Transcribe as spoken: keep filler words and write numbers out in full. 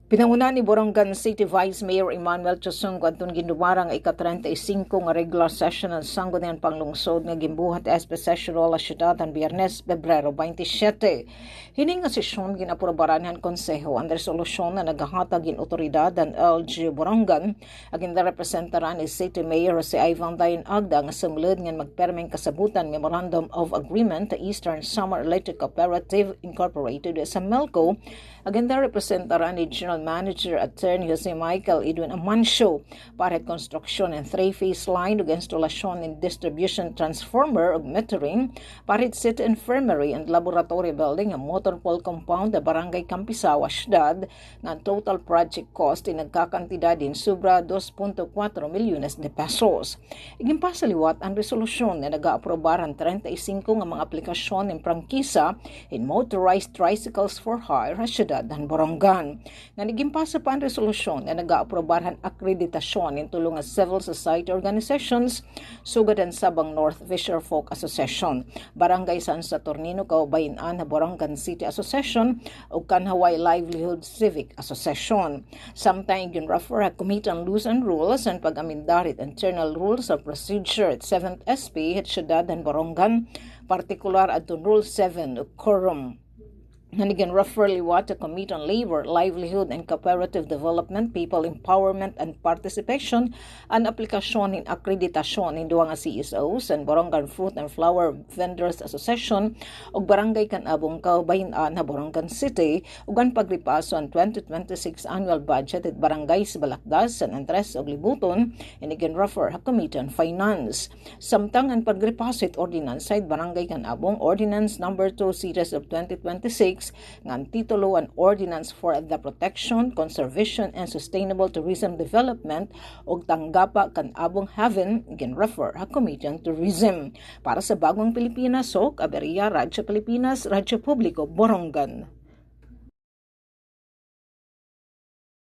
Pinangunahan ni Borongan City Vice Mayor Emmanuel Chosongo adton gindumarang nga ika-treinta y cinco nga regular session han Sangguniang Panglungsod nga ginbuhat S P Session Hall ha syudad han Biyernes, Pebrero twenty-seven. Hini nga sesyon gin-aprobaran han konseho an resolusyon nga nagahatag hin otoridad han L G U Borongan, nga ginrepresentaran ni City Mayor Jose Ivan Dayan Agda nga sumulod ngan magpirma hin kasabotan memorandum of agreement ha Eastern Samar Electric Cooperative Incorporated, Samelco, nga ginrepresentaran ni General Manager Attorney Jose Michael Edwin Amancio, para hit konstruksyon hin three-phase line ug instalasyon hin distribution transformer ug metering, para hit city infirmary and laboratory building ha Motor Pool Compound ha Barangay Campisao ha syudad, nga an total project cost in nagkakantidad hin sobra dos punto kuwatro milyones de pesos. Iginpasa liwat an resolusyon nga nagaaprobar han treinta y cinco nga mga aplikasyon hin prangkisa hin motorized tricycles for hire ha syudad han Borongan. Ngan iginpasa pa an resolusyon nga nagaaprobar han akreditasyon hin tulo nga civil society organizations, sugad han Sabang North Fisherfolk Association, Barangay San Saturnino Kabayan-an ha Borongan City Association, ug Kanhaway Livelihood Civic Association. Samtang iginrefer ha Committee on Laws and Rules an pag-amendar hit internal rules of procedure hit seventh S P hit syudad han Borongan, partikular adton Rule seven ug quorum. Ngan iginrefer liwat ha Committee on Labor, Livelihood and Cooperative Development, People Empowerment and Participation an aplikasyon hin akreditasyon hin duha nga C S Os, an Borongan Fruit and Flower Vendors Association ug Barangay Kanabong Kabayan-an ha Borongan City, ug an pagripaso han twenty twenty-six annual budget hit barangay Balakdas, San Andres ug Libuton, iginrefer ha Committee on Finance. Samtang an pagripaso hit ordinansa hit Barangay Kanabong, Ordinance Number Two Series of twenty twenty-six, nga an titulo an Ordinance for the Protection, Conservation, and Sustainable Tourism Development ug Tanggapa Kanabong Haven, iginrefer ha Committee on Tourism. Para sa Bagong Pilipinas, Hoc Aberia, Radyo Pilipinas, Radyo Publiko, Borongan.